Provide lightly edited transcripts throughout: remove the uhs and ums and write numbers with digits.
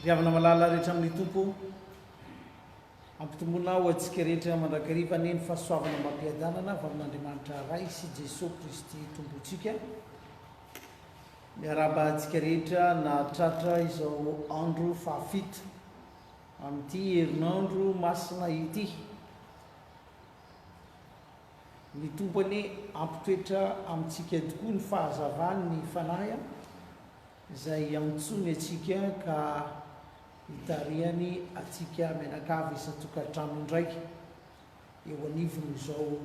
Ry havana malala rehetra amin'ny Tompo, ampitomboina ho antsika rehetra mandrakariva anie ny fahasoavana amam-piadanana avy amin'Andriamanitra Ray sy Jesoa Kristy Tompontsika. Miarahaba antsika rehetra nahatratra izao andro fahafito amin'ity herinandro masina ity. Ny Tompo anie hampitoetra amintsika tokoa ny fahazavany ny Fanahy izay iantsoany antsika ka hitarihany antsika mianakavy isan-tokantrano indray eo anivon'izao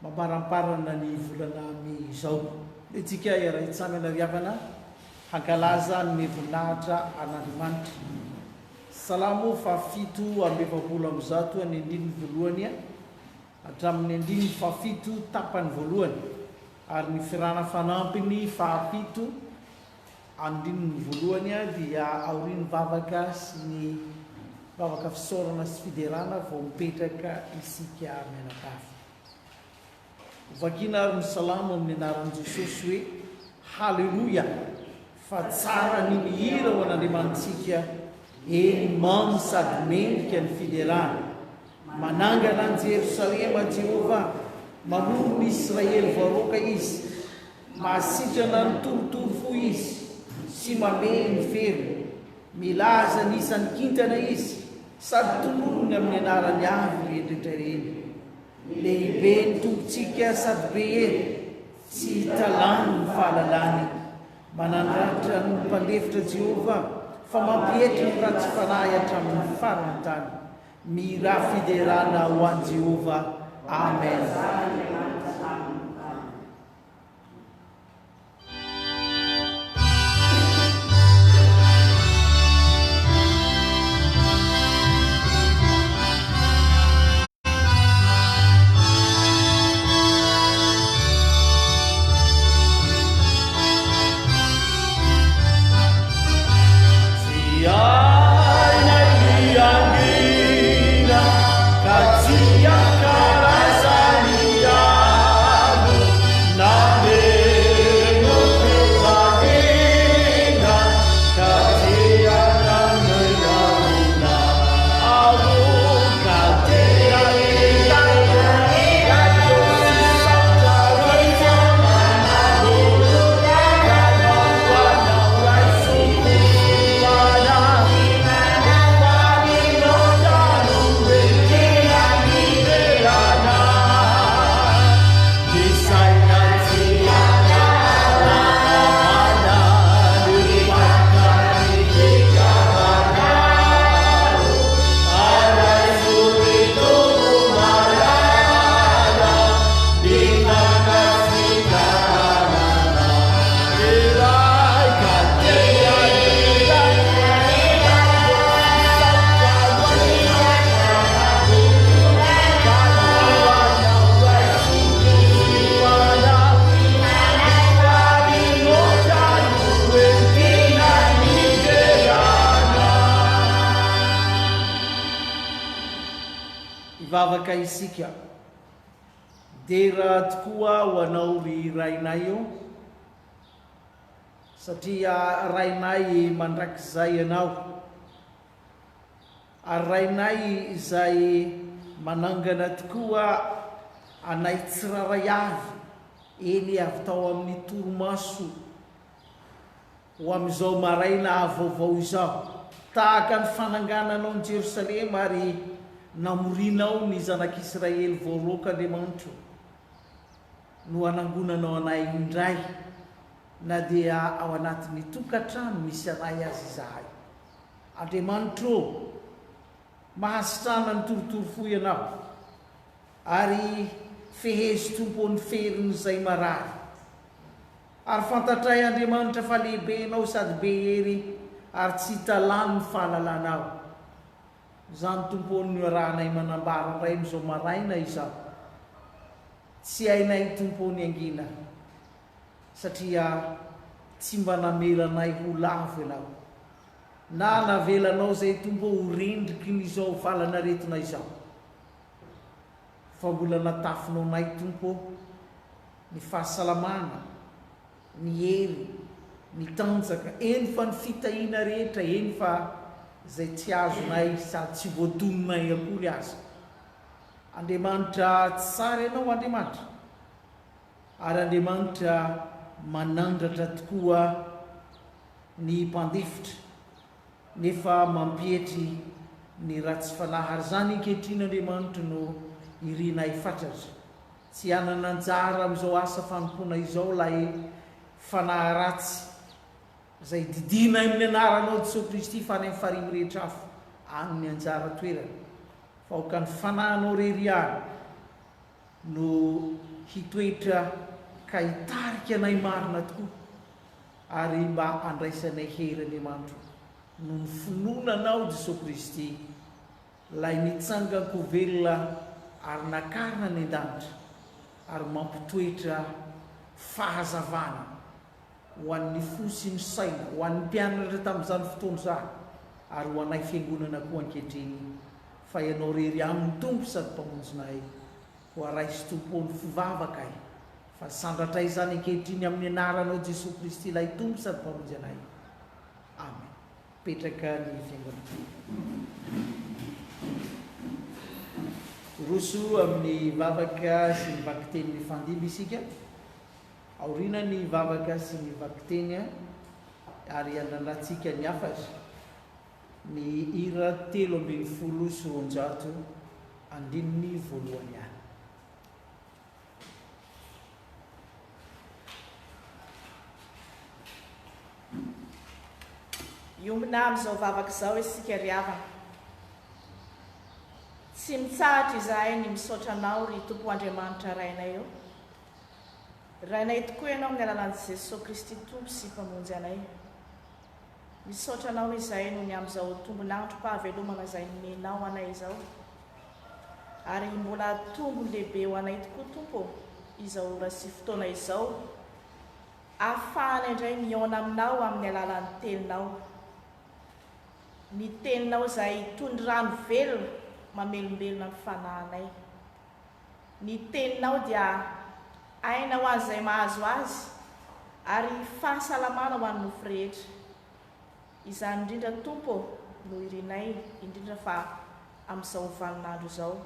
Mamparamparana ny volana mey izao. Antsika hiara-hitsangana ry havana hankalaza hanome voninahitra an'Andriamanitra. Salamo faha-147 ny andininy voalohany hatramin'ny andininy fahafito tapany voalohany ary ny firana fanampiny fahafito andininy voalohany dia aorian'ny vavaka sy ny vavaka fisaorana sy fiderana vao mipetraka isika mianakavy. Hovakina ary ny salamo amin'ny anaran'i Jesosy hoe Haleloia fa tsara ny mihira ho an'Andriamanitsika, eny mamy sady mendrika ny fiderana. Manangana an'i Jerosalema Jehovah, mamory ny Israely voaroaka Izy. Mahasitrana ny torotoro fo Izy sy mamehy ny feriny. Milaza ny isan'ny kintana Izy sady tononiny amin'ny anarany avy ireny rehetra ireny. Lehibe ny Tompontsika sady be hery, tsy hita lany ny fahalalany. Manandratra ny mpandefitra Jehovah, fa mampietry ny ratsy fanahy hatramin'ny faran'ny tany. Mihirà fiderana ho an'i Jehovah. Amen. Hivavaka isika. Dera tokoa ho anao ry Rainay ô, satria Rainay mandrakizay Ianao. Ary Rainay izay manangana tokoa anay tsirairay avy, eny avy tao amin'ny torimaso ho amin'izao maraina vaovao izao, tahaka ny fanangananao an'i Jerosalema ary namorianao ny zanak'Israely voaroaka Andriamanitro, no hanangonanao anay indray na dia ao anatin'ny tokantrano misy anay aza izahay. Andriamanitro ô, mahasitrana ny torotoro fo Ianao, ary fehezo Tompo ô ny ferin'izay marary. Ary fantatray Andriamanitra fa lehibe Ianao sady be hery ary tsy hita lany ny fahalalanao. Izany Tompo ô no iarahanay manambara indray amin'izao maraina izao. Tsy hainay Tompo ô ny hangina satria tsy mba namela anay ho lavo Ianao. Na navelanao izay Tompo ô ho rendriky ny izao valan'aretina izao. Fa mbola natafinao anay Tompo ô ny fahasalamana, ny hery. ny tanjaka, eny fa ny fitahiana rehetra, eny fa izay tsy azonay sady tsy voatononay akory aza. Andriamanitra tsara Ianao Andriamanitra, ary Andriamanitra manandratra tokoa ny mpandefitra, nefa mampietry ny ratsy fanahy, ary izany ankehitriny Andriamanitra no irinay fatratra. Tsy hanana anjara amin'izao asa fanompoana izao ilay fanahy ratsy izay didiana amin'ny anaranao Jesoa Kristy fa any amin'ny farihy mirehitra afo any ny anjara toerany fa aoka ny fanahinao irery ihany no hitoetra ka hitarika anay marina tokoa ary mba handraisanay hery Andriamanitro noho ny finoana anao Jesoa Kristy Ilay nitsangan-ko velona ary nakarina any an-danitra ary mampitoetra fahazavana ho an'ny fo sy ny saina, ho an'ny mpianatra tamin'izany fotoana izany ary ho anay Fiangonana koa ankehitriny, fa Ianao irery ihany no Tompo sady Mpamonjinay, koa raiso Tompo ô ny fivavakay, fa sandratray izany ankehitriny amin'ny Anaranao Jesoa Kristy ilay Tompo sady Mpamonjy anay. Amen. Mipetraka ny fiangonana. Roso amin'ny vavaka sy ny vakiteny mifandimby isika. Aoriana ny vavaka sy ny vakiteny ary andrandrantsika ny hafatra. Ny hira 213 andininy voalohany ihany. Hiombona amin'izao vavaka izao isika ry havana. Tsy mitsahatra izahay ny misaotra Anao ry Tompo Andriamanitra Rainay ô. Rainay tokoa Ianao amin'ny alalan'i Jesoa Kristy Tompo sy Mpamonjy anay. Misaotra Anao izahay noho ny amin'izao tombon'androm-pahavelomana izay nomenao anay izao. Ary mbola tombony lehibe ho anay tokoa Tompo ô izao ora sy fotoana izao ahafahanay indray mihaona Aminao amin'ny alalan'ny Teninao. Ny Teninao izay toy ny rano velona mamelombelona ny fanahinay. Ny Teninao dia aina ho an'izay mahazo azy ary fahasalamana ho an'ny nofo rehetra. Izany indrindra Tompo ô no irinay indrindra fa amin'izao vaninandro izao.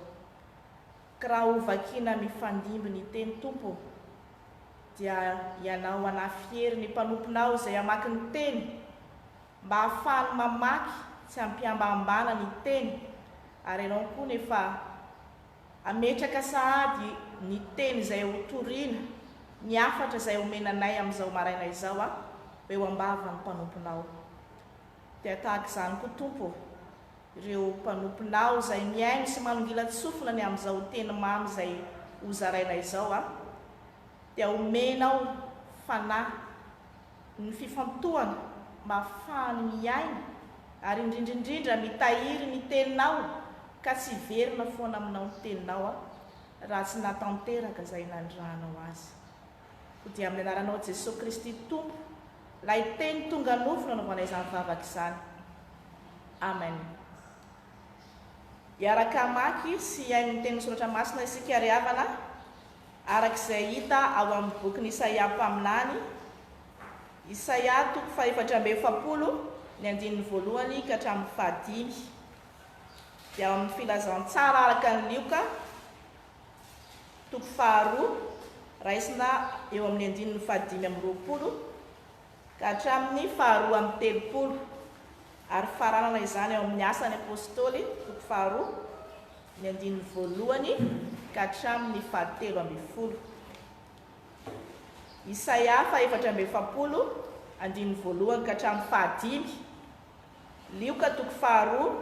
Ka raha ho vakiana mifandimby ny teny Tompo ô dia Ianao hanafy hery ny mpanomponao izay hamaky ny teny mba hahafahany mamaky tsy ampihambahambana ny teny ary Ianao koa nefa hametraka sahady ny teny izay ho torina, ny hafatra izay omena anay amin'izao maraina izao ho eo am-bavan'ny mpanomponao. Dia tahaka izany koa Tompo ô, ireo mpanomponao izay mihaino sy manongilan-tsofina ny amin'izao teny mamy izay hozaraina izao dia omenao fanahy ny fifantohana mba hahafahany mihaino ary indrindra indrindra mitahiry ny teninao ka tsy hiverina foana aminao ny teninao raha tsy nahatanteraka izay nanirahanao azy. Koa dia amin'ny anaranao Jesoa Kristy Tompo, ilay Teny tonga nofo no anaovanay izany vavaka izany. Amen. Hiaraka hamaky sy hihaino ny tenin'ny Soratra Masina isika ry havana, araka izay hita ao amin'ny bokin'i Isaia mpaminany, Isaia toko faha-44, ny andininy voalohany ka hatramin'ny fahadimy. Dia ao amin'ny Filazantsara araka an'i Lioka, toko faharoa, raisina eo amin'ny andininy fahadimy amby 20 ka hatramin'ny faharoa amby 30, ary faranana izany ao amin'ny Asan'ny Apostoly, toko faharoa, ny andininy voalohany ka hatramin'ny fahatelo ambin'ny folo. Isaia faha-44, andininy voalohany ka hatramin'ny fahadimy, Lioka toko faharoa,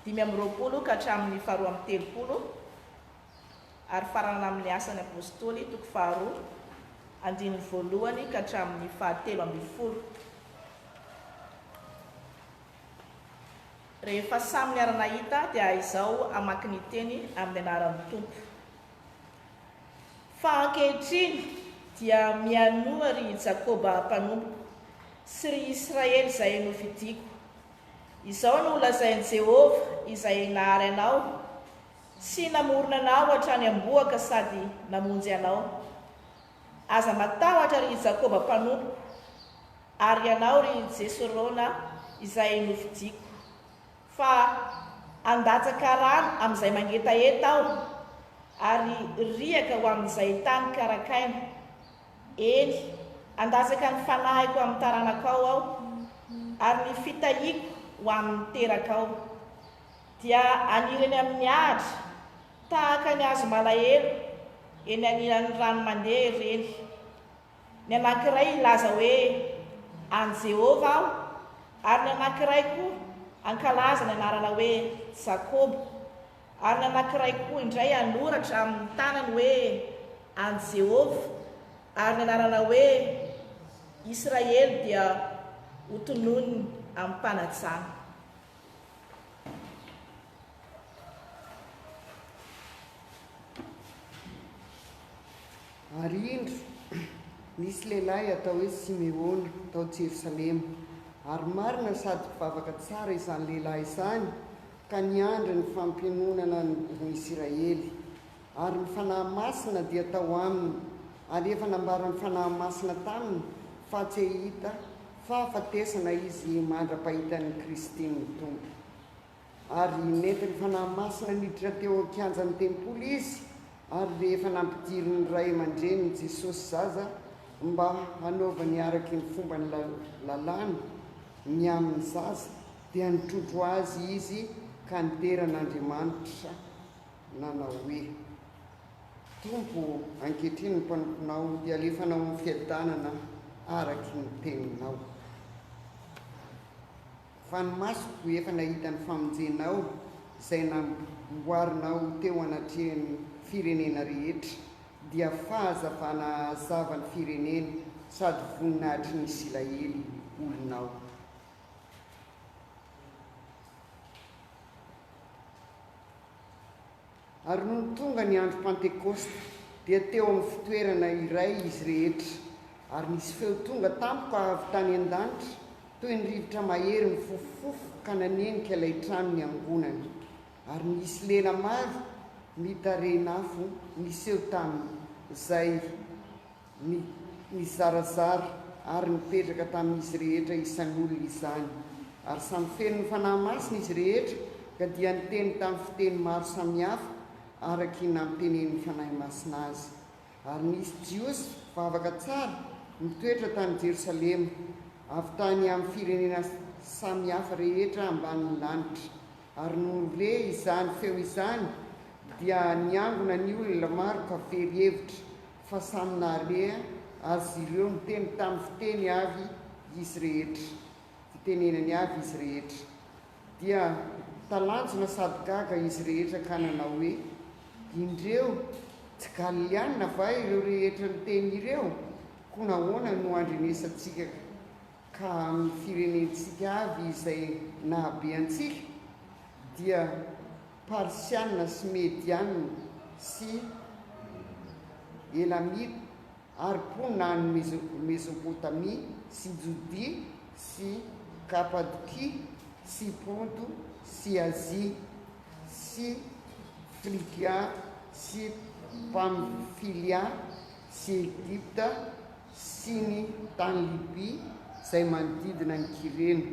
25 ka hatramin'ny faharoa amby 30, ary faranana amin'ny Asan'ny Apostoly, toko faharoa, andininy voalohany ka hatramin'ny fahatelo ambin'ny folo. Rehefa samy niara-nahita dia izao hamaky ny teny amin'ny anaran'ny Tompo. Fa ankehitriny dia mihainoa ry Jakoba mpanompoko, sy ry Israely izay nofidiko. Izao no lazain'i Jehovah, izay nahary anao, sy namorona anao hatrany am-bohoka sady namonjy anao, Aza matahotra, ry Jakoba mpanompoko. Ary ianao, ry Jesorona, izay nofidiko. Fa handatsaka rano amin'izay mangetaheta Aho, ary riaka ho amin'izay tany karakaina. Eny, handatsaka ny Fanahiko amin'ny taranakao Aho, ary ny fitahiako ho amin'ny terakao. Dia haniry eny amin'ny ahitra, tahaka ny hazo malahelo eny anilan'ny rano mandeha ireny. Ny anankiray hilaza hoe, An'i Jehovah aho, ary ny anankiray koa hankalaza ny anarana hoe Jakoba, ary ny anankiray koa indray hanoratra amin'ny tanany hoe, An'i Jehovah, ary ny anarana hoe Israely dia hotononiny amim-panajana. Ary indro, nisy lehilahy atao hoe Simeona tao Jerosalema, ary marina sady mpivavaka tsara izany lehilahy izany, ka niandry ny fampiononana ny Isiraely. Ary ny Fanahy Masina dia tao aminy, ary efa nambaran'ny Fanahy Masina taminy fa tsy hahita fahafatesana izy mandra-pahitan'i Kristy ny Tompo. Ary nentin'ny Fanahy Masina niditra teo an-kianjan'ny tempoly izy, ary rehefa nampidirin'ny ray aman-drenin'i Jesosy zaza mba hanaovany araky ny fomban'ny lalàna ny amin'ny zaza, dia nitrotro azy izy ka nidera an'Andriamanitra, nanao hoe, Tompo ô, ankehitriny ny mpanomponao dia alefanao amin'ny fiadanana araky ny teninao. Fa ny masoko efa nahita ny famonjenao izay namboarinao teo anatrehan'ny firenena rehetra, dia fahazavana hahazava ny firenena sady voninahitry ny Isiraely olonao. Ary nony tonga ny andro Pantekosta, dia teo amin'ny fitoerana iray izy rehetra, ary nisy feo tonga tampoka avy tany an-danitra, toy ny rivotra mahery mifofofofo ka nanenika ilay trano niangonana. Ary nisy lela maro mitarehin'afo niseho taminy, izay. Ny nizarazara ary nipetraka tamin'izy rehetra isan'olona izany. Ary samy feno ny Fanahy Masina izy rehetra, ka dia niteny tamin'ny fiteny maro samihafa, araky ny nampitenenin'ny Fanahy Masina azy. Ary nisy Jiosy mpivavaka tsara nitoetra tany Jerosalema, avy tany amin'ny firenena samihafa rehetra ambanin'ny lanitra. Ary nony re izany feo izany, dia niangona ny olona maro ka very hevitra, fa samy nahare azy ireo niteny tamin'ny fiteny avy izy rehetra, fitenenany avy izy rehetra. Dia talanjona sady gaga izy rehetra ka nanao hoe, Indreo, tsy Galiliana va ireo rehetra niteny ireo? Koa nahoana no andrenesantsika ka amin'ny firenentsika avy izay nahabe antsika? Dia Parsiana sy Mediana sy Elamita ary mponina any Mezopotamia sy Jodia sy Kapadokia sy Ponto sy Azia sy Frygia sy Pamfilia sy Egypta sy ny tany Libia izay manodidina an'i Kyrena,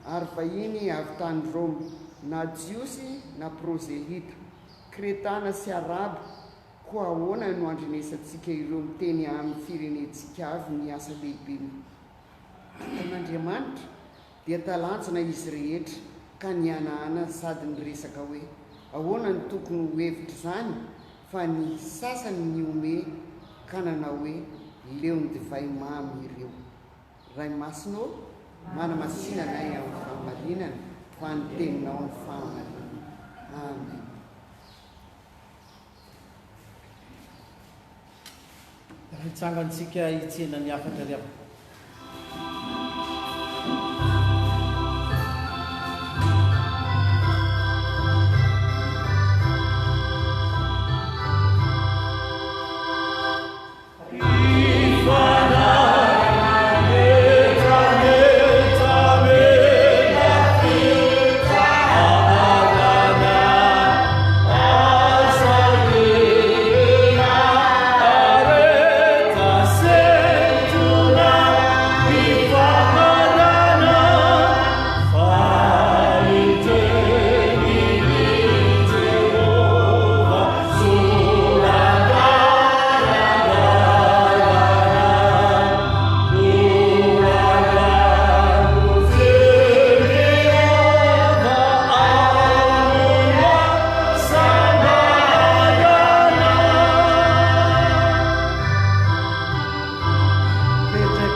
ary vahiny avy tany Roma, na Jiosy na prozelita, Kretana sy Arabo, koa ahoana no andrenesantsika ireo miteny amin'ny firenentsika avy ny asa lehibe nataon'Andriamanitra? Dia talanjona izy rehetra ka nihanahana sady niresaka hoe, Ahoana no tokony ho hevitr'izany? Fa ny sasany nihomehy ka nanao hoe, Leon-divay mamy ireo. Ray Masina ô, manamasina anay amin'ny fahamarinana, fa ny Teninao no fahamarinana. Amen. Hitsangantsika hitsena ny hafatra ry havana.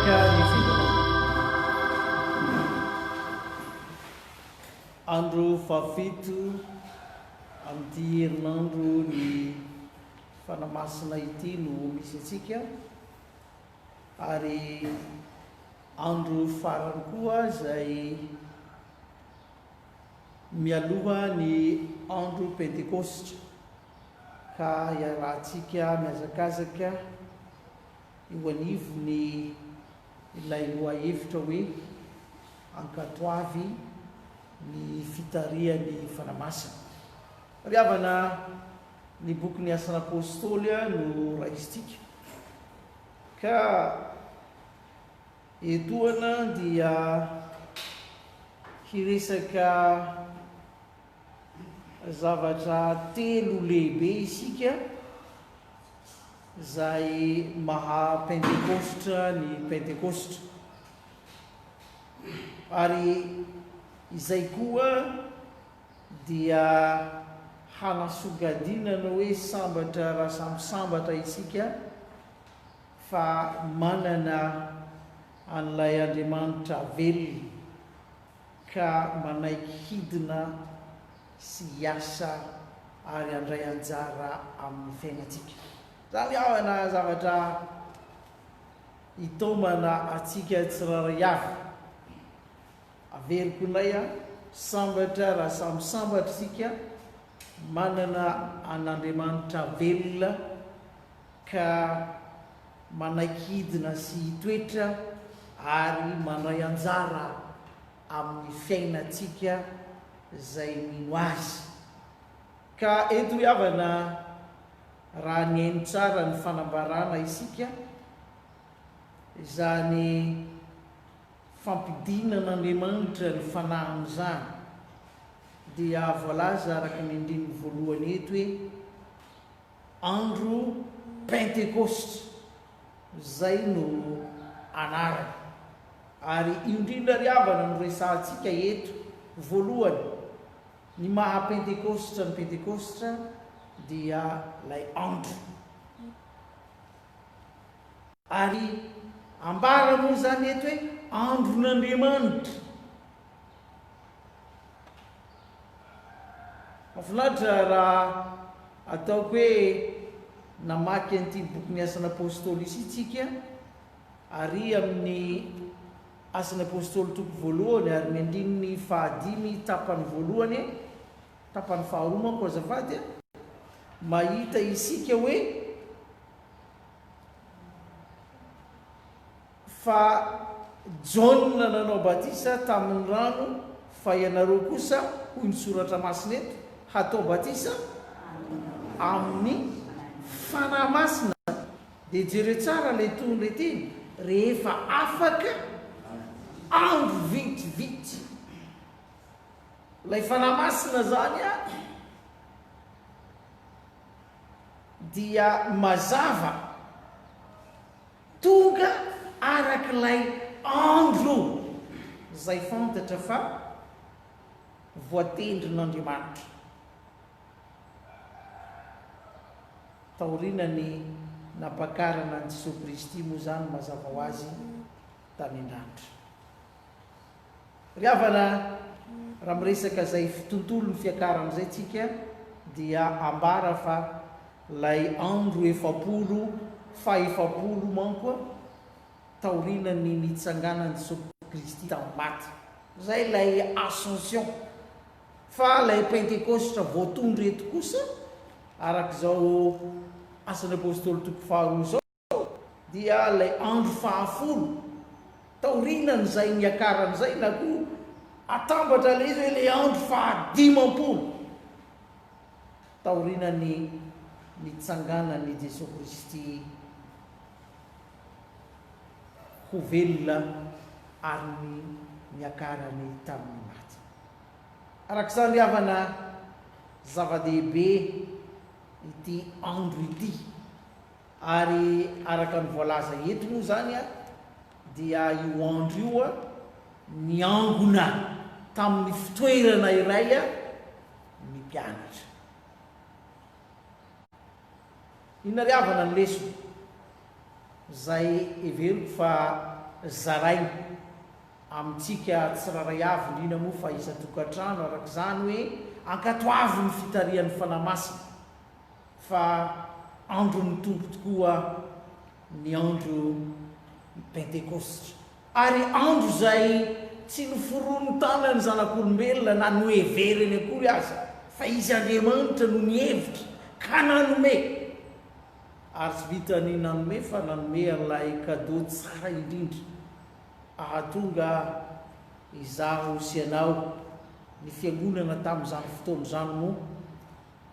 Tanteraka ny fiangonana. Andro fahafito amin'ity herinandro ny Fanahy Masina ity no misy antsika ary andro farany koa izay mialoha ny andro Pentekositra ka iarahantsika mihazakazaka eo anivon'ny ilay lohahevitra hoe Ankatoavy ny fitarihan'ny Fanahy Masina. Ry havana, ny bokin'ny Asan'ny Apôstôly no raisintsika, ka etoana dia hiresaka zavatra telo lehibe isika, Izay maha Pentekositra ny Pentekositra. Ary izay koa dia hanasongadinana hoe sambatra raha samy sambatra isika fa manana an'ilay Andriamanitra velona ka manaiky hidina sy hiasa ary handray anjara amin'ny fiainantsika. Izany havana zavatra hitaomana antsika tsirairay avy. Averiko indray an, sambatra raha samy sambatra isika manana an'Andriamanitra velona ka manaiky hidina sy hitoetra ary mandray anjara amin'ny fiainantsika izay mino Azy. Ka eto ry havana, raha nihaino tsara ny fanambarana isika, izany fampidinan'Andriamanitra ny Fanahiny izany, dia voalaza araka ny andininy voalohany eto hoe, Andro Pentekositra, izay no anarany. Ary io indrindra ry havana no resahantsika eto, voalohany, ny maha Pentekositra ny Pentekositra dia ilay andro. Ary ambara moa izany eto hoe andron'Andriamanitra. Mahafinaritra raha ataoko hoe namaky an'ity bokin'ny Asan'ny Apôstôly ity isika, ary amin'ny Asan'ny Apôstôly toko voalohany ary ny andininy fahadimy tapany voalohany, tapany faharoa manko azafady, mahita isika hoe Fa Jaona nanao batisa tamin'ny rano, fa ianareo kosa, hoy ny Soratra Masina eto, hatao batisa amin'ny Fanahy Masina. Dia jereo tsara ilay tohin'ilay teny, rehefa afaka andro vitsivitsy. Ilay Fanahy Masina izany dia mazava. Tonga araka ilay andro izay fantatra fa voatendrin'Andriamanitra. Taorian'ny nampakarana an'i Jesoa Kristy moa izany mazava ho azy tany an-danitra. Ry havana, raha miresaka izay tontolon'ny fiakarana izay tsika dia ambara fa ilay andro 40, faha-efapolo manko taorianan'ny nitsanganan'i Jesoa Kristy tamin'ny maty. Izay ilay ascension. Fa ilay Pentekositra voatondro eto kosa, araka izao Asan'ny Apostoly toko faharoa izao, dia ilay andro fahafolo taorianan'izay niakarany izay na koa atambatra ilay izy hoe ilay andro fahadimampolo taorianan'ny nitsanganan'i Jesoa Kristy ho velona ary ny niakarany tamin'ny maty. Araka izany ry havana, zava-dehibe ity andro ity. Ary araka ny voalaza eto moa izany dia io andro io niangona tamin'ny fitoerana iray ny mpianatra. Inona ry havana ny lesona izay heveriko fa. zaraina amintsika tsirairay avy, indrindra moa fa isan-tokantrano araka izany hoe ankatoavy ny fitarihan'ny Fanahy Masina fa andron'ny Tompo tokoa ny andro Pentekositra. Ary andro izay tsy noforonin'ny tanan'ny zanak'olombelona na noheveriny akory aza fa Izy Andriamanitra no nihevitra ka nanome. Ary tsy vitan'ny nanome fa nanome an'ilay cadeau tsara indrindra ahatonga izaho sy ianao, ny fiangonana tamin'izany fotoana izany moa,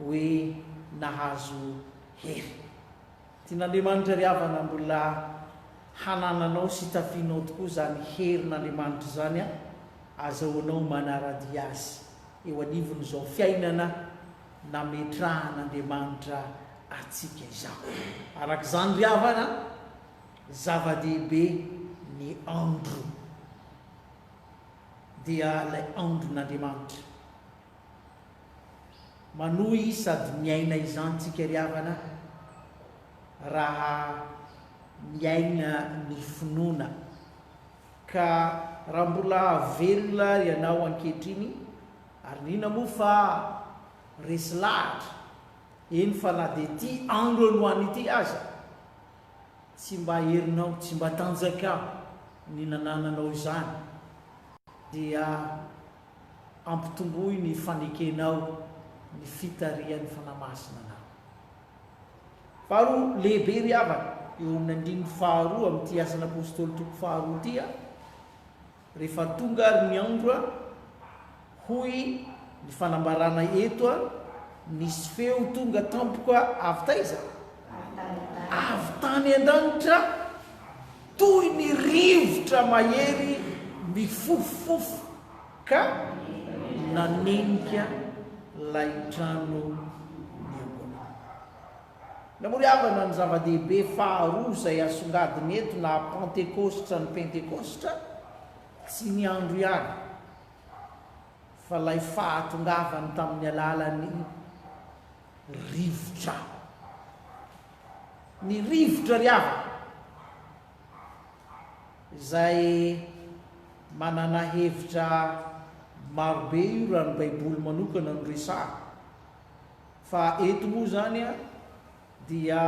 hoe nahazo hery. Tian'Andriamanitra ry havana mbola hanananao sy tafianao tokoa izany herin'Andriamanitra izany an, azahoanao manaradia Azy eo anivon'izao fiainana nametrahan'Andriamanitra antsika izao. Araka izany ry havana, zava-dehibe ny andro, dia ilay andron'Andriamanitra. Manohy sady miaina izany tsika ry havana raha miaina ny finoana. Ka raha mbola velona ianao ankehitriny, ary n'inona moa fa resy lahatra, eny fa na dia ity andro androany ity aza, tsy mba herinao, tsy mba tanjakao ny nanananao izany, dia Ampitomboy ny fanekenao ny fitarihan'ny Fanahy Masina anao. Faharoa, lehibe ry havana, eo amin'ny andininy faharoa amin'ity Asan'ny Apostoly toko faharoa ity, rehefa tonga ary ny andro, hoy ny fanambarana eto, nisy feo tonga tampoka avy taiza? Avy tany an-danitra, toy ny rivotra mahery mifofofofo ka nanenika ilay trano niangonana. Namory havana ny zava-dehibe faharoa izay asongadina eto na Pantekositra ny Pentekositra, tsy ny andro ihany, fa ilay fahatongavany tamin'ny alalan'ny rivotra. Ny rivotra ry havana, izay manana hevitra marobe io raha ny baiboly manokana no resahana. Fa eto moa izany dia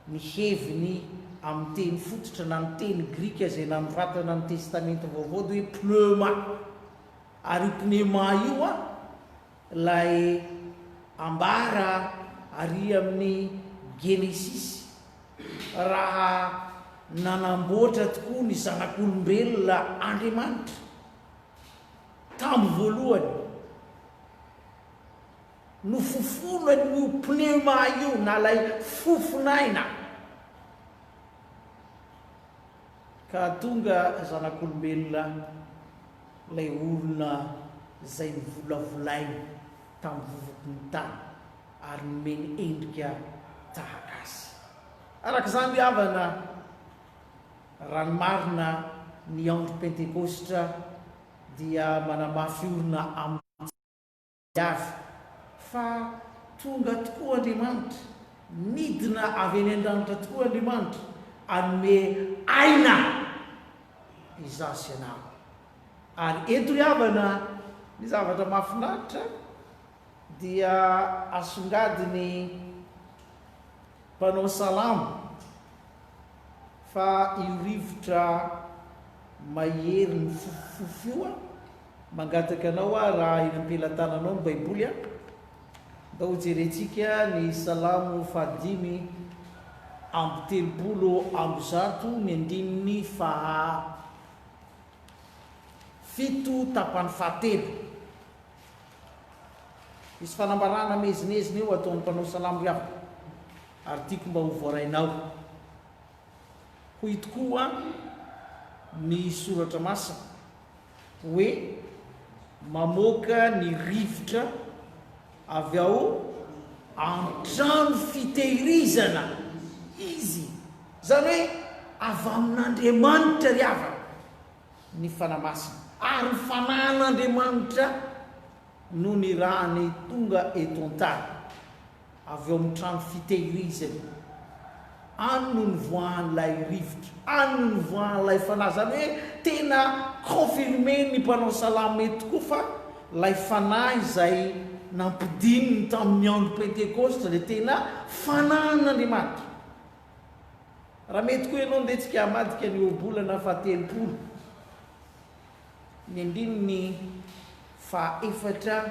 ny heviny amin'ny teny fototra na ny teny grika izay nanoratana ny testamenta vaovao dia hoe pneuma. Ary io pneuma io ilay ambara ary amin'ny Genesisy, raha nanamboatra tokoa ny zanak'olombelona Andriamanitra, tamin'ny voalohany, nofofonany io pneuma io na ilay fofon'aina, ka tonga zanak'olombelona ilay olona izay novolavolainy tamin'ny vovoky ny tany ary nomeny endrika tahaka azy. Araka izany ry havana, raha ny marina, ny andro Pentekositra dia manamafy orina amintsika avy fa tonga tokoa Andriamanitra, nidina avy any an-danitra tokoa Andriamanitra hanome aina izaho sy ianao. Ary eto ry havana, ny zavatra mahafinaritra dia asongadin'ny mpanao salamo fa io rivotra mahery mifofofofo io an, mangataka anao aho raha eny am-pelatananao ny baiboly an, ndao hojerentsika ny salamo faha-135 ny andininy faha fito tapany fahatelo. Misy fanambarana miezinezina eo ataon'ny mpanao salamo ry havana, ary tiako mba ho voarainao. Hoy tokoa ny soratra masina hoe mamoaka ny rivotra avy ao an-trano fitehirizana izy. Izany hoe avy amin'Andriamanitra ry havana ny Fanahy Masina. Ary ny Fanahin'Andriamanitra no nirahany tonga eto an-tany, avy ao amin'ny trano fitehirizany. Any no nivoahan'ilay rivotra, any no nivoahan'ilay fanahy. Izany hoe tena confirmer-n'ny mpanao salamo eto tokoa fa ilay fanahy izay nampidininy tamin'ny andro Pentekosta dia tena fanahin'Andriamanitra. Raha mety koa ianao ndeha tsika hamadika ny ohabolana fahatelopolo, ny andininy fahaefatra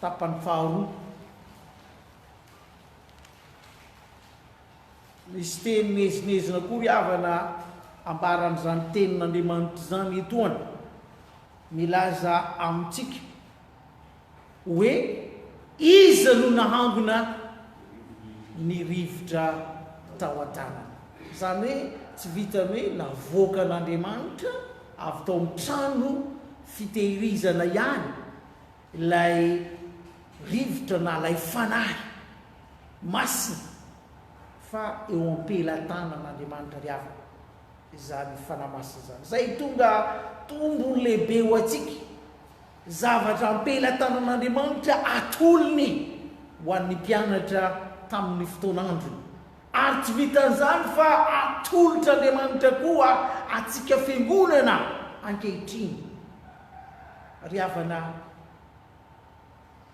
tapany faharoa. Misy teny miezinezina koa ry havana ambaran'izany tenin'Andriamanitra izany etoana, milaza amintsika hoe iza no nahangona ny rivotra tao an-tanana. Izany hoe tsy vitan'ny hoe navoakan'Andriamanitra avy tao amin'ny trano fitehirizana ihany ilay rivotra na ilay fanahy masina fa eo am-pelatanan'Andriamanitra ry havana izany fanahy masina izany. Izay tonga tombony lehibe ho antsika, zavatra am-pelatanan'Andriamanitra atolony ho an'ny mpianatra tamin'ny fotoan'androny. Ary tsy vitan'izany fa atolotr'Andriamanitra koa antsika fiangonana ankehitriny. Ry havana,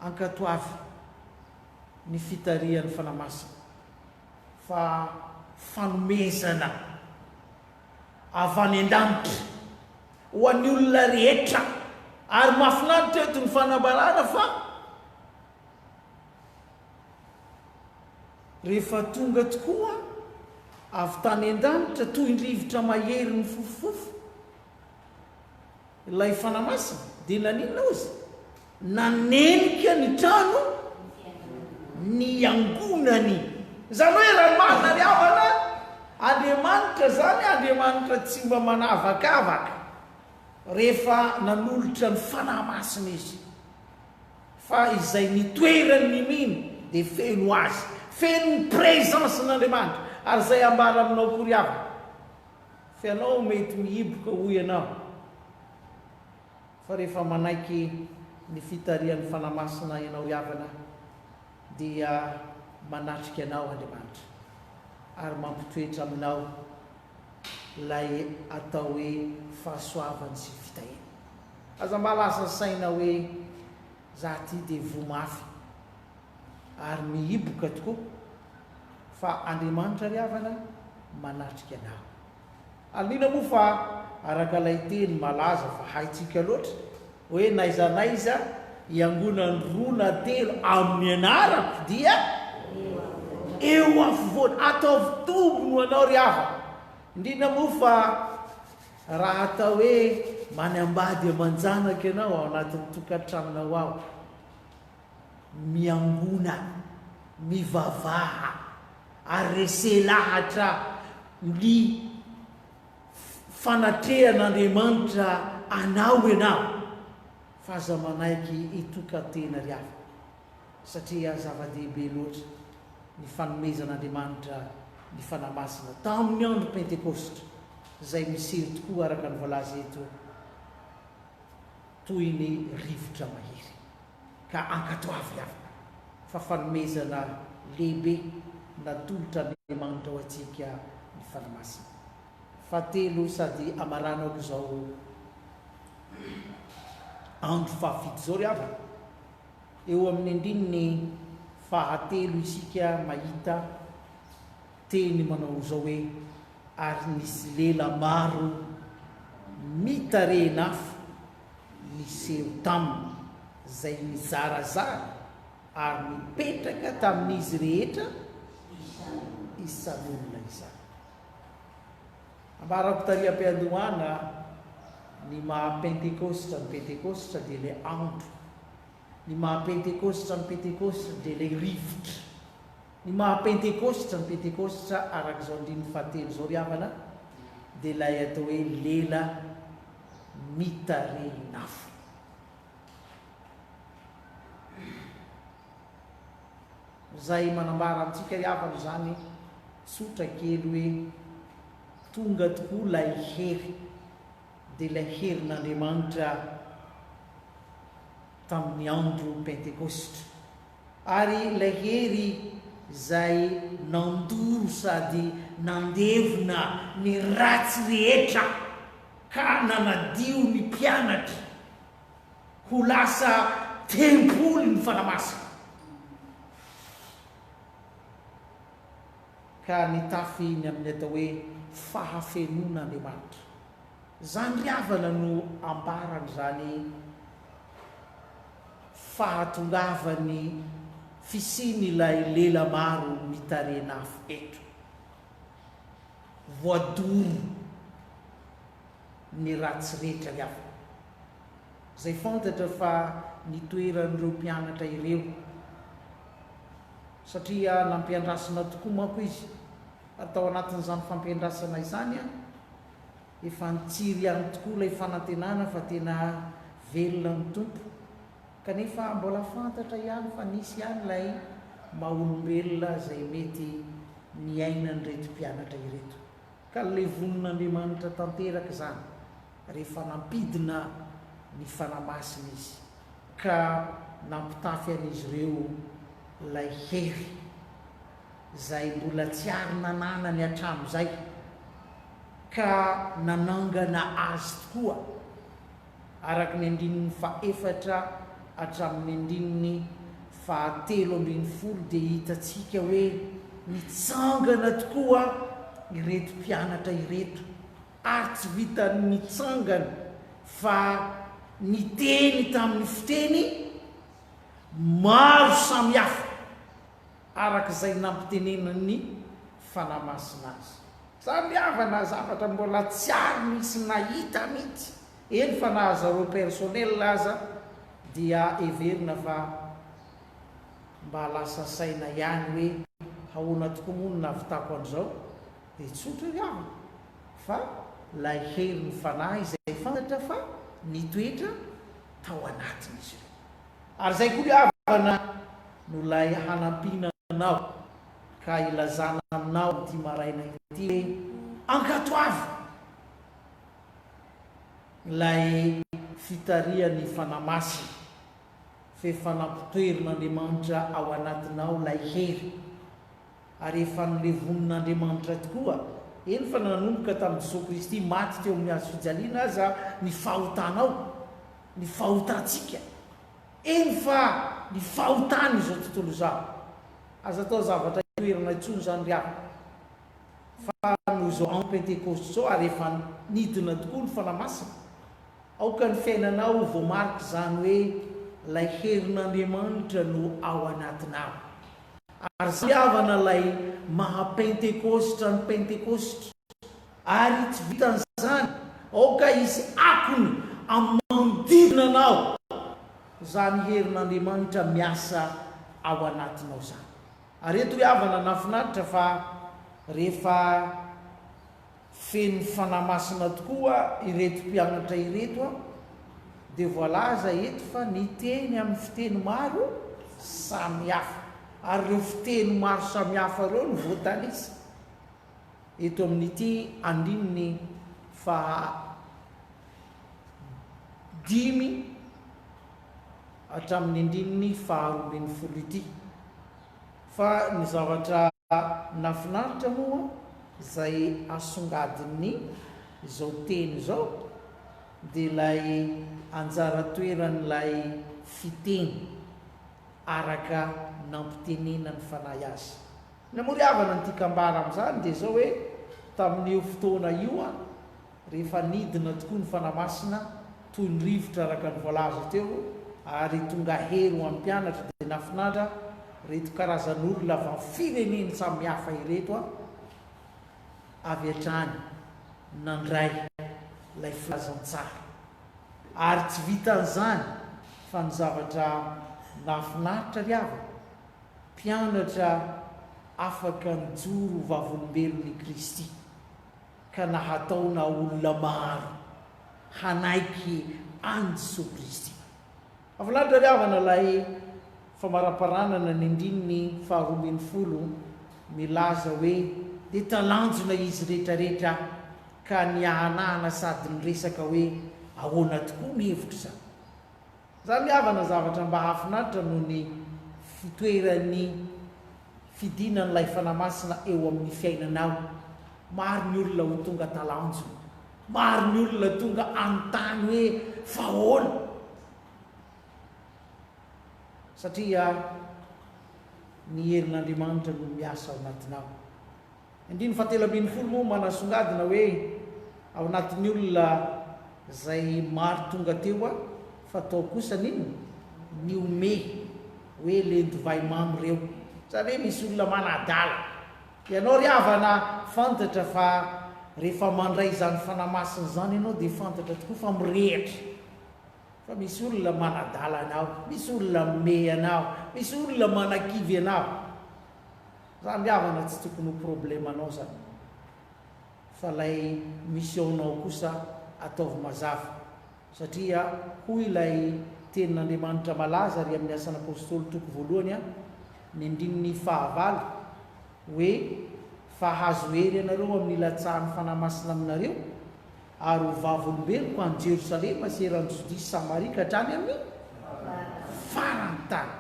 ankatoavy ny fitarihan'ny Fanahy Masina fa fanomezana avy any an-danitra ho an'ny olona rehetra. Ary mahafinaritra eto ny fanambarana fa rehefa tonga tokoa avy tany an-danitra toy ny rivotra mahery mifofofofo, Ilay Fanahy Masina dia naninona ozy? Nanenika ny trano niangonany. Izany hoe raha ny marina ry havana, Andriamanitra izany Andriamanitra tsy mba manavakavaka rehefa nanolotra ny Fanahy Masina Izy. Fa izay nitoerany ny mino dia feno Azy, feno ny présence-n'Andriamanitra. Ary izay ambara aminao koa ry havana, F'ianao mety mihiboka hoy ianao, fa rehefa manaiky ny fitarihan'ny Fanahy Masina ianao ry havana dia manatrika anao Andriamanitra ary mampitoetra aminao ilay atao hoe fahasoavany sy fitahiany. Aza mba lasa saina hoe za ty dia voa mafy ary mihiboka tokoa fa Andriamanitra ry havana manatrika anao. Alina moa fa araka ilay teny malaza fa haintsika loatra hoe n'aiza n'aiza iangonan'ny roa na telo amin'ny anarako dia eo afovoany. Ataovy tombony ho anao ry havana. Indrindra moa fa raha atao hoe manambady aman-janaka ianao ao anatin'ny tokantranonao ao. Miangona, mivavaha, ary rese lahatra ny fanatrehan'Andriamanitra anao ianao, fa aza manaiky hitokan-tena ry havana, satria zava-dehibe loatra ny fanomezan'Andriamanitra ny Fanahy Masina tamin'ny andro Pentekositra, izay miseho tokoa araka ny voalaza eto toy ny rivotra mahery. Ka ankatoavy havana fa fanomezana lehibe natolotr'Andriamanitra ho antsika ny Fanahy Masina. Fahatelo sady amaranako izao andro fahafito izao ry havana, eo amin'ny andininy fahatelo isika mahita teny manao izao hoe, ary nisy lela maro mitarehin'afo niseho taminy, izay nizarazara ary nipetraka tamin'izy rehetra isan'olona izany. Ambarako tary am-piandohana ny maha Pentekositra ny Pentekositra dia ilay andro, ny maha Pentekositra ny Pentekositra dia ilay rivotra. Ny maha Pentekositra ny Pentekositra araka izao andininy fahatelo izao ry havana dia ilay atao hoe lela mitarehin'afo. Izay manambara amintsika ry havana izany tsotra kely hoe tonga tokoa ilay hery dia ilay herin'Andriamanitra tamin'ny andro Pentekositra. Ary ilay hery Izay nandoro sady nandevona ny ratsy rehetra ka nanadio ny mpianatra ho lasa tempoly ny Fanahy Masina. Ka nitafy ny amin'ny atao hoe fahafenoana Andriamanitra. Izany ry havana no ambaran'izany fahatongavan'ny fisian'ilay lela maro mitarehin'afo eto. Voadoro ny ratsy rehetra ry havana. Izay fantatra fa nitoeran'ireo mpianatra ireo. Satria nampiandrasina tokoa manko izy. Ary tao anatin'izany fampiandrasana izany, efa nitsiry ihany tokoa ilay fanantenana fa tena velona ny Tompo. Kanefa mbola fantatra ihany fa nisy ihany ilay maha olombelona izay mety niainan'ireto mpianatra ireto. Ka levonin'Andriamanitra tanteraka izany rehefa nampidina ny Fanahy Masina Izy ka nampitafy an'izy ireo ilay hery izay mbola tsy ary nananany hatramin'izay ka nanangana azy tokoa araka ny andininy fahefatra hatramin'ny andininy fahatelo ambin'ny folo dia hitantsika hoe nitsangana tokoa ireto mpianatra ireto ary tsy vitan'ny nitsangana fa niteny tamin'ny fiteny maro samihafa araka izay nampitenenan'ny Fanahy Masina azy. Izany ry havana zavatra mbola tsy ary nisy nahita mihitsy, eny fa na zareo personnel aza dia heverina fa mba lasa saina ihany hoe ahoana tokoa moa no nahavitako an'izao, dia tsotra ry havana fa ilay herin'ny Fanahy izay fantatra fa nitoetra tao anatin'izy ireo. Ary izay koa ry havana no ilay hanampiana anao ka ilazana aminao ity maraina ity hoe ankatoavy ilay fitarihan'ny Fanahy Masina f'efa nampitoerin'Andriamanitra ao anatinao ilay hery ary efa nolevonin'Andriamanitra tokoa, eny fa nanomboka tamin'i Jesoa Kristy maty teo amin'ny hazo fijaliana aza ny fahotanao, ny fahotantsika, eny fa ny fahotany izao tontolo izao. Aza atao zavatra itoerana intsony izany ry havana, fa noho izao andro Pentekosta izao ary efa nidina tokoa ny Fanahy Masina, aoka ny fiainanao ho voamarik'izany hoe ilay herin'Andriamanitra no ao anatinao. Ary izany ry havana ilay maha Pentekositra ny Pentekositra. Ary tsy vitan'izany, aoka hisy akony amin'ny manodidina anao izany herin'Andriamanitra miasa ao anatinao izany. Ary eto ry havana nahafinaritra fa rehefa feno Fanahy Masina tokoa ireto mpianatra ireto dia voalaza eto fa niteny amin'ny fiteny maro samihafa. Ary ireo fiteny maro samihafa ireo no voatanisa eto amin'ity andininy faha dimy hatramin'ny andininy faha 12 ity. Fa ny zavatra nahafinaritra moa izay asongadin'ny izao teny izao dia ilay anjara toeran'ilay fiteny araka nampitenenan'ny Fanahy azy. Ny hamoriavana ny tiako ambara amin'izany dia izao hoe tamin'io fotoana io an, rehefa nidina tokoa ny Fanahy Masina toy ny rivotra araka ny voalaza teo ary tonga hery ho an'ny mpianatra dia nahafinaritra ireto karazan'olona avy amin'ny firenena samihafa ireto an, avy hatrany nandray ilay filazantsara. Ary tsy vitan'izany fa ny zavatra nahafinaritra ry havana, mpianatra afaka nijoro ho vavolombelon'i Kristy ka nahataona olona maro hanaiky an'i Jesoa Kristy. Mahafinaritra ry havana ilay famaraparanana ny andininy faha 12 milaza hoe dia talanjona izy rehetrarehetra ka niahanahana sady niresaka hoe ahoana tokoa ny hevitr'izany. Izany ry havana zavatra mba hahafinaritra noho ny fitoeran'ny. fidinan'ilay Fanahy Masina eo amin'ny fiainanao, maro ny olona ho tonga talanjona, maro ny olona tonga hanontany hoe fa ahoana? Satria ny herin'Andriamanitra no miasa ao anatinao. Ny andininy fahatelo ambinifolo moa manasongadina hoe ao anatin'ny olona izay maro tonga teo fa tao kosa ny inona? Nihomehy hoe len-divay mamy ireo. Izany hoe misy olona manadala. Ianao ry havana fantatra fa rehefa mandray izany Fanahy Masina izany ianao dia fantatra tokoa fa mirehitra. Fa misy olona manadala anao, misy olona mimehy anao, misy olona manakivy anao. Zany ry havana tsy tokony ho problemanao zany fa lay mission-nao kosa ataovy mazava satria hoy ilay tenin'Andriamanitra malaza ary amin'ny Asan'Apostoly toko voalohany a ny andininy fahavalo hoe fa hahazo hery ianareo amin'ny ilatsahan'ny Fanahy Masina aminareo ary ho vavolombeloko any Jerosalema sy eran'i Jodia sy Samaria ka hatrany amin'ny faran'ny tany.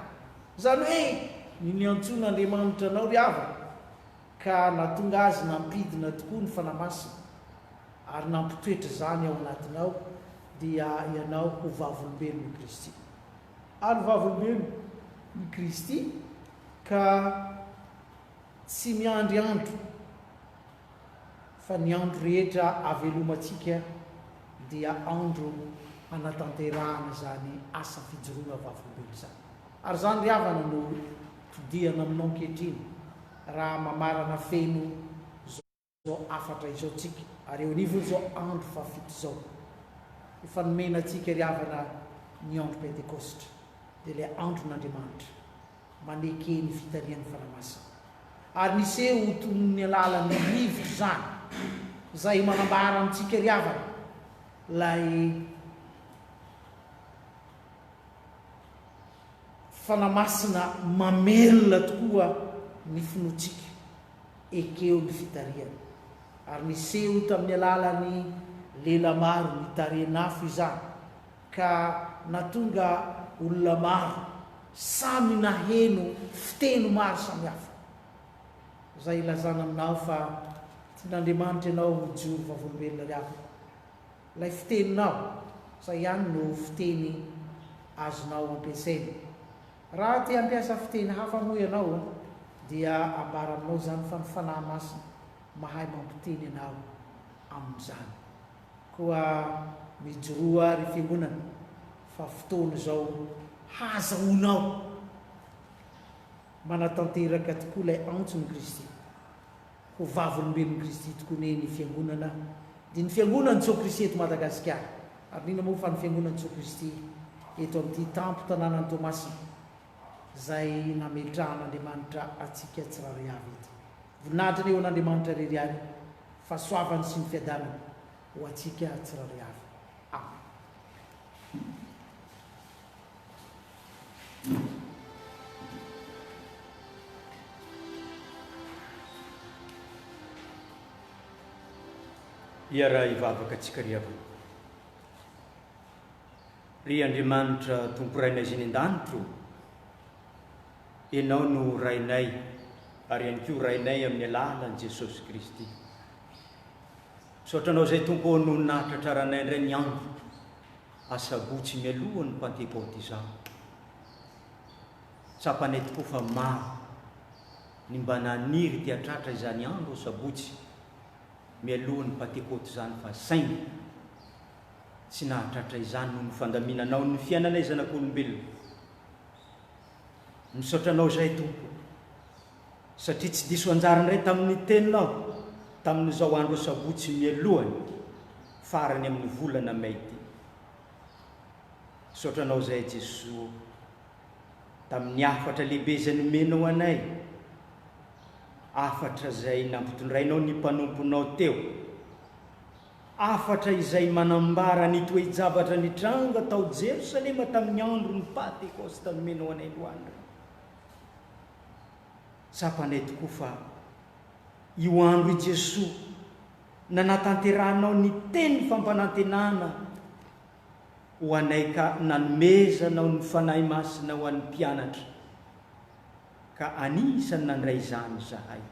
Izany hoe ny niantsoan'Andriamanitra anao ry havana ka nahatonga azy nampidina tokoa ny Fanahy Masina ary nampitoetra izany ao anatinao dia ianao ho vavolombelon'i Kristy. Ary vavolombelon'i Kristy ka tsy miandry andro fa ny andro rehetra avelomantsika dia andro hanatanterahana izany asa fijoroana vavolombelona izany. Ary izany ry havana no todihana aminao ankehitriny raha mamarana feno izao hafatra izao tsika ary eo anivon'izao andro fahafito izao. Efa nomena antsika ry havana ny andro Pentekositra, dia ilay andron'Andriamanitra maneke ny fitarihan'ny Fanahy Masina. Ary niseho ho toy ny alalan'ny rivotra izany, izay manambara amintsika ry havana ilay Fanahy Masina mamelona tokoa ny finoantsika, ekeo ny fitarihany. Ary niseho tamin'ny alalan'ny lela maro nitarehin'afo izany, ka nahatonga olona maro samy naheno fiteny maro samihafa. Izay ilazana aminao fa tian'Andriamanitra ianao hijoro vavolombelona ry havana. Ilay fiteninao, izay ihany no fiteny azonao ampiasaina. Raha te hampiasa fiteny hafa moa ianao dia ambara aminao izany fa ny Fanahy Masina mahay mampiteny anao amin'izany. Koa mijoroa ry Fiangonana fa fotoana izao hahazahoanao manatanteraka tokoa ilay antson'i Kristy. Ho vavolombelon'i Kristy tokoa anie ny Fiangonana, dia ny Fiangonan'i Jesoa Kristy eto Madagasikara, ary n'inona moa fa ny Fiangonan'i Jesoa Kristy eto amin'ity tampon-tanànan'i Toamasina izay nametrahan'Andriamanitra antsika tsirairay avy eto. Voninahitra anie ho an'Andriamanitra irery ihany, fahasoavany sy ny fiadanany ho antsika tsirairay avy. Amen. Hiaraha hivavaka antsika ry havana. Ry Andriamanitra Tompo Rainay izay any an-danitra ô, Ianao no Rainay ary ihany koa Rainay amin'ny alalan'i Jesosy Kristy. Misaotra Anao izay Tompo ô noho ny nahatratraranay indray ny andro Asabotsy mialohan'ny Pantekoty izao. Tsapanay tokoa fa maro ny mba naniry te hatratra izany andro Asabotsy mialohan'ny Pantekoty izany fa saingy tsy nahatratra izany noho ny fandaminanao ny fiainanay zanak'olombelona. Misaotra Anao izahay Tompo satria tsy diso anjara indray tamin'ny Teninao tamin'izao andro Asabotsy mialohan'ny farany amin'ny volana Mey ity. Misaotra Anao izahay Jesoa ô tamin'ny hafatra lehibe izay nomenao anay, hafatra izay nampitondrainao ny mpanomponao teo, hafatra izay manambara ny toe-javatra nitranga tao Jerosalema tamin'ny andron'ny Patekosta nomenao anay androany ry. Tsapanay tokoa fa io andro i Jesoa nanatanterahanao ny teny fampanantenana ho anay ka nanomezanao ny Fanahy Masina ho an'ny mpianatra. Ka anisan'ny nandray izany izahay.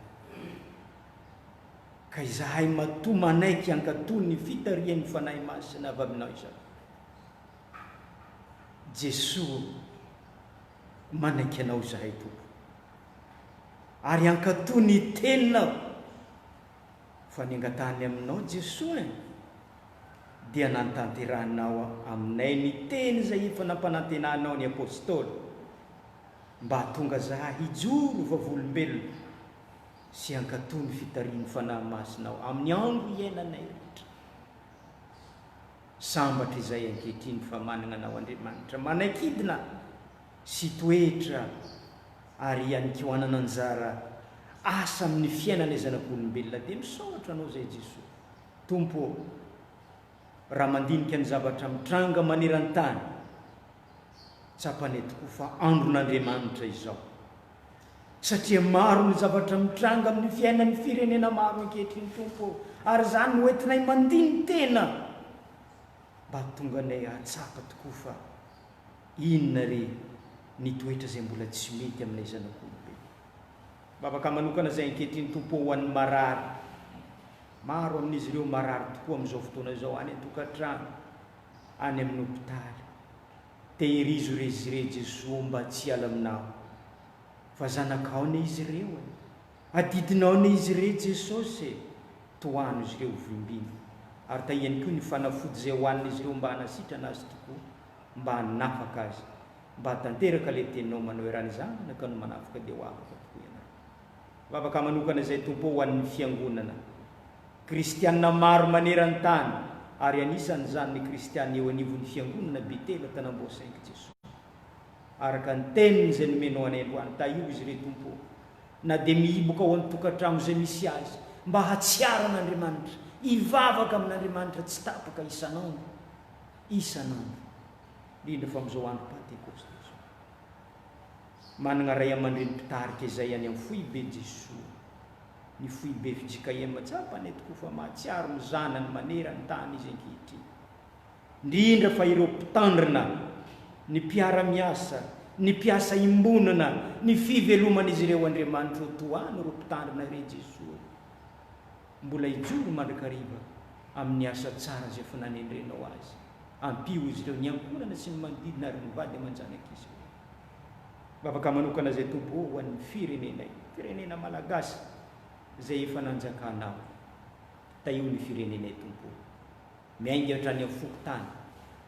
Ka izahay matoa manaiky hankatò ny fitarihan'ny Fanahy Masina avy Aminao izao. Jesoa ô, manaiky Anao izahay Tompo. Ary hankatò ny Teninao. Fa ny angatahany Aminao Jesoa e, dia nantanterahinao aminay ny teny izay efa nampanantenanao ny Apostoly, mba hahatonga zahay hijoro vavolombelona sy hankatò ny fitarihin'ny Fanahy Masinao amin'ny andro iainanay rehetra. Sambatra izay ankehitriny fa manana Anao Andriamanitra manaikidina sy toetra ary ihany koa hanana anjara asa amin'ny fiainanay zanak'olombelona dia misaotra Anao izay Jesoa Tompo ô raha mandinika ny zavatra mitranga maneran-tany tsapanay tokoa fa andron'Andriamanitra izao satria maro ny zavatra mitranga amin'ny fiainan'ny firenena maro ankehitriny Tompo ô, ary izany no entinay mandini-tena mba hahatonga anay hahatsapa tokoa fa inona re ny toetra izay mbola tsy mety aminay zanak'olombelona. Vavaka manokana izay ankehitriny Tompo ô ho an'ny marary, maro amin'izy ireo marary tokoa amin'izao fotoana izao any an-tokantrano, any amin'ny hopitaly. Tehirizo re izy ireo Jesoa mba tsy hiala aminao fa zanakao anie izy ireo e! Adidinao anie izy ireo Jesosy e! Tohano izy ireo vimbino ary tahiany koa ny fanafody izay hohanin'izy ireo mba hanasitrana azy tokoa mba hanafaka azy mba hatanteraka ilay teninao manao hoe raha ny zanaka no manafaka dia ho afaka tokoa ianareo. Vavaka manokana izay Tompo ho an'ny fiangonana Kristianina maro maneran-tany ary anisan'izany ny Kristianina eo anivon'ny Fiangonana Betela Tanambao Sainty Jesoa. Araka ny teniny izay nomenao anay androany, tahio izy ireo Tompo ô, na dia mihiboka ao an-tokantrano izay misy azy, mba hahatsiaro an'Andriamanitra, hivavaka amin'Andriamanitra tsy tapaka isan'andro, isan'andro, indrindra fa amin'izao andro Pantekosta izao. Manana ray aman-dreny mpitarika izay any amin'ny foibe Jesoa. Ny foibe fjkm tsapany tokoa fa mahatsiaro ny zanany maneran-tany izy ankehitriny. Indrindra fa ireo mpitandrina, ny mpiara-miasa, ny mpiasa iombonana, ny fiveloman'izy ireo Andriamanitra ô tohano ireo mpitandrina ireo Jesoa ô. Mbola hijoro mandrakariva amin'ny asa tsara izay efa nanendrenao azy. Ampio izy ireo, ny ankohonana sy ny manodidina ary ny vady aman-janak'izy ireo. Vavaka manokana izay Tompo ô ho an'ny firenenay, firenena Malagasy izay efa nanjakanao. Tahio ny firenenay Tompo ô. Miainga hatrany amin'ny fokontany,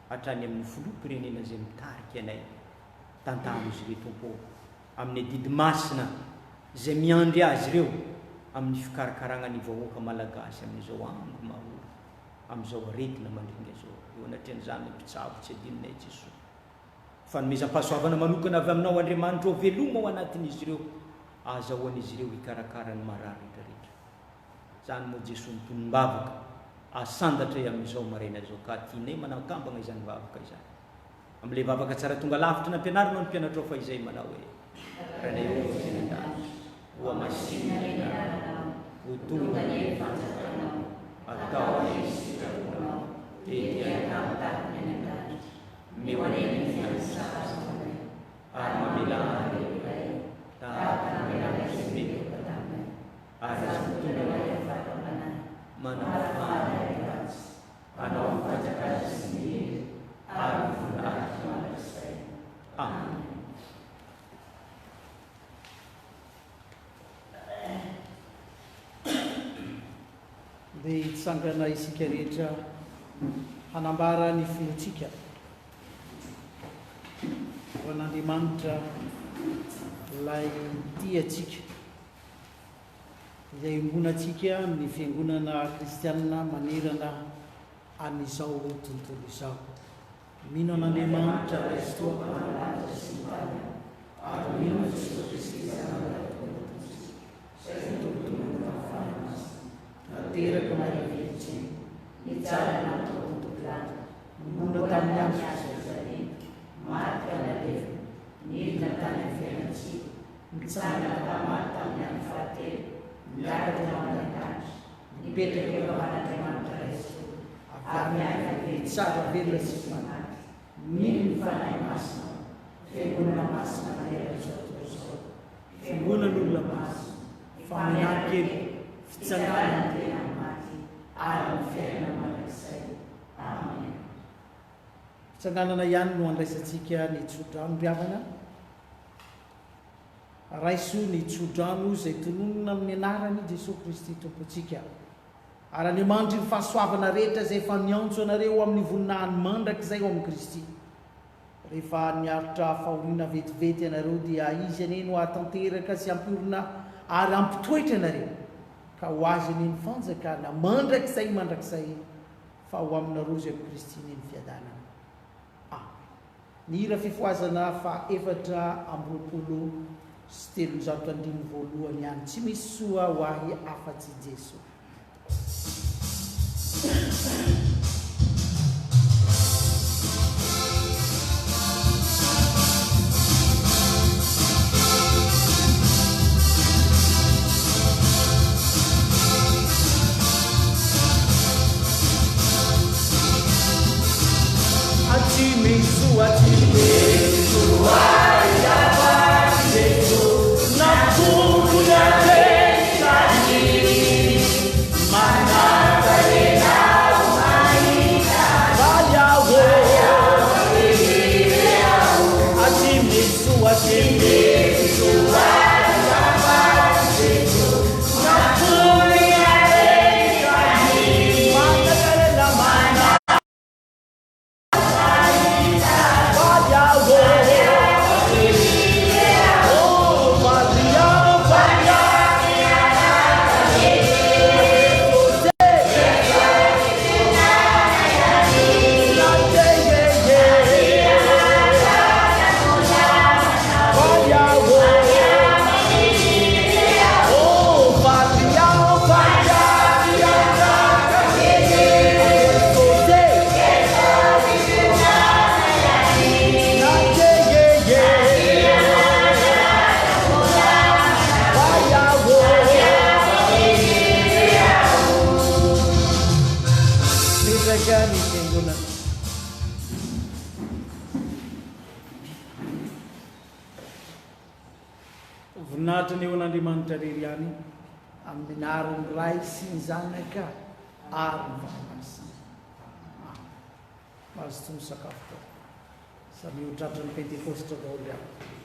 hatrany amin'ny filoham-pirenena izay mitarika anay. Tantano izy ireo Tompo ô, amin'ny adidy masina izay miandry azy ireo amin'ny fikarakaragna ny vahoaka Malagasy amin'izao andro mahory, amin'izao aretina mandringa izao. Eo anatrehan'izany ny mpitsabo tsy adinonay Jesoa. Fanomezam-pahasoavana manokana avy aminao Andriamanitra ô veloma ao anatin'izy ireo ahazahoan'izy ireo hikarakara ny marary rehetra rehetra. Izany moa Jesoa ny tonom-bavaka asandatray amin'izao maraina izao ka tianay manakambagna izany vavaka izany amin'ilay vavaka tsara tonga lavitra nampianarinao ny mpianatrao fahizay manao hoe Rainay ô izay any an-danitra hohamasinina ny anaranao ho tonga anie ny fanjakanao atao anie ny sitraponao ety an-tany tahaka ny any an-danitra Omeo anay ny fiantsahazana anay, ary mamelà anay iray tahaka ny namelanay izay meloka taminay, ary aza mitondra anay amin'ny fakam-panahy, manafaha anay amin'ny ratsy, Anao ny fanjakana sy ny hery ary ny voninahitra mandrakizay. Amen. Ndeha hitsangana isika rehetra hanambara ny finoantsika ho an'Andriamanitra ilay tia antsika, izay iombonantsika amin'ny Fiangonana kristianina manerana an'izao tontolo izao. Mino an'Andriamanitra Ray Tsitoha Mpanao lanitra sy ny tany aho, ary mino an'i Jesoa Kristy Zanany Lahitokana Tompontsika, izay nitobotoboina tamin'ny Fanahy Masina, nateraka Maria Virjiny, nijaly natao tompon-tany, nonina tamin'ny andro fijaliana, maty ka nalevina, nidina tany amin'ny fiainan-tsy hita, nitsangana tamin'ny maty tamin'ny andro fahatelo, niakatra ho any an-danitra, Mipetraka eo aman'Andriamanitra Ray Tsitoha, avy any dia hitsara velona sy fanahy, mino ny Fanahy Masina, Fiangonana Masina manerana izao tontolo izao. Fiangonan'olona masina, famelan-keloka, fitsanganan'ny tena amin'ny maty, ary ny fiainana mandrakizay. Amena. Fitsanganana ihany no andraisantsika ny tsodrano ry havana. Raiso ny tsodrano izay tononina amin'ny anaran'i Jesoa Kristy Tompontsika. Ary Andriamanitry ny fahasoavana rehetra izay efa niantso anareo ho amin'ny voninahiny mandrakizay ao amin'i Kristy. Rehefa niaritra fahoriana vetivety ianareo dia Izy anie no hahatanteraka sy hampiorina ary hampitoetra anareo, ka ho Azy anie ny fanjakana mandrakizay mandrakizay, fa ho aminareo izay amin'i Kristy anie ny fiadanana. Amen. Ny hira fifohazana faha 324 andininy voalohany ihany, Tsy misy soa ho ahy afa-tsy Jeso. Mipetraka ny fiangonana. Voninahitra ny eo an'Andriamanitra irery ihany amin'ny anaran'ny Ray sy ny Zanaka ary ny Fanahy Masina. Amen. Mazotoa misakafo daholo. Samy ho tratran'ny Pentekosta daholo ry havana.